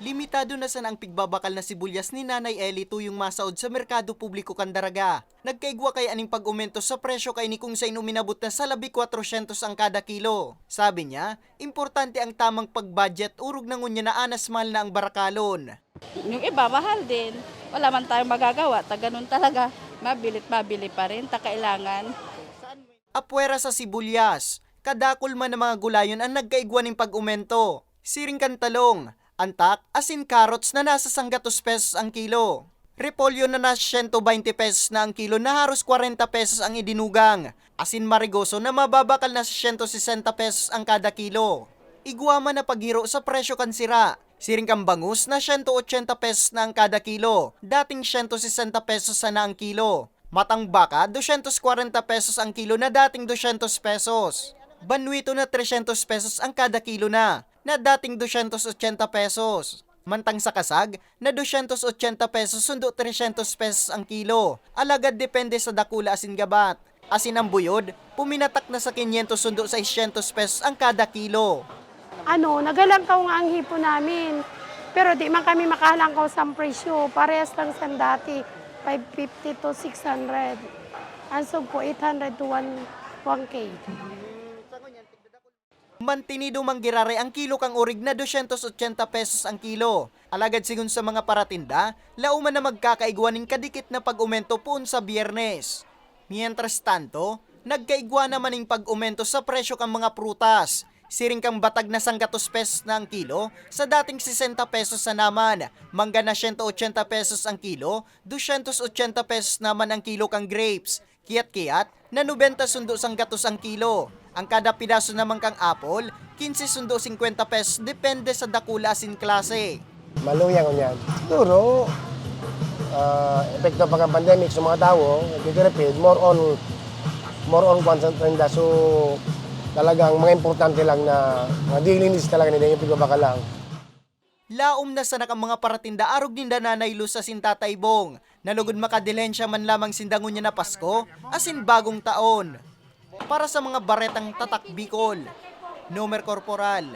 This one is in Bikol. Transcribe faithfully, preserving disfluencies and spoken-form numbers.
Limitado na sana ang pigbabakal na sibulyas ni Nanay Eli tuyong masaod sa merkado publiko kan Daraga. Nagkaigwa kaya ning pag-omento sa presyo kaini kung sain uminabot na sa labi kwatrosyentos ang kada kilo. Sabi niya, importante ang tamang pag-budget, orog na ngunyan na anas mahal na ang barakalon. Yung iba, mahal din. Wala man tayong magagawa, ta ganun talaga. Mabili't mabili pa rin, ta kailangan. Apwera sa sibulyas, kadakul man na mga gulayon ang nagkaigwa ning pag-omento. Siring kan talong, antak, asin carrots na nasa sanggatos pesos ang kilo. Repolyo na nasa siyento baynte pesos na ang kilo na haros kwarenta pesos ang idinugang. Asin marigoso na mababakal na sa siyento sesenta pesos ang kada kilo. Igwa man na paghiro sa presyo kan sira. Siring kan bangus na siyento otsenta pesos na ang kada kilo, dating siyento sesenta pesos sana ang kilo. Matang baka, dosyentos kwarenta pesos ang kilo na dating dosyentos pesos. Banwito na tresyentos pesos ang kada kilo na, na dating dosyentos otsenta pesos. Mantang sa kasag, na dosyentos otsenta pesos sundo tresyentos pesos ang kilo. Alagad depende sa dakula asin gabat. Asin ang buyod, puminatak na sa kinyentos sundo saisyentos pesos ang kada kilo. Ano, naghalangkaw nga ang hipo namin. Pero di man kami makahalangkaw sa presyo. Parehas lang sa dati, five fifty to six hundred. Ang sugpo, eight hundred to one, one K. Mantinido man giraray ang kilo kan orig na dosyentos otsenta pesos ang kilo. Alagad sigon sa mga paratinda, laoman na magkakaigwa nin kadikit na pag-omento poon sa Biyernes. Mientras tanto, nagkaigwa naman nin pag-omento sa presyo kan mga prutas. Siring kan batag na sanggatos pesos na ang kilo, sa dating sesenta pesos sana man, mangga na siyento otsenta pesos ang kilo, dosyentos otsenta pesos naman ang kilo kan grapes. Kiyat-kiyat, na nobenta sundo sanggatos ang kilo. Ang kada pedaso naman kan apple, kinse sundo singkwenta pesos, depende sa dakula asin klase. Maluya ngunyan. Siguro, ah, epekto pa kan pandemic sa mga tawo, nagtitiripid, more on, more on kwan sa trenda. So, talagang mga importante lang na mga daily needs talaga nila yung pigbabaka lang. Laom na sana kan mga paratinda arog ninda Nanay Luz asin Tatay Bong, na lugod makadilihensya man lamang sinda ngunyan na Pasko asin Bagong Taon. Para sa mga baretang Tatak Bicol, Nomer Corporal.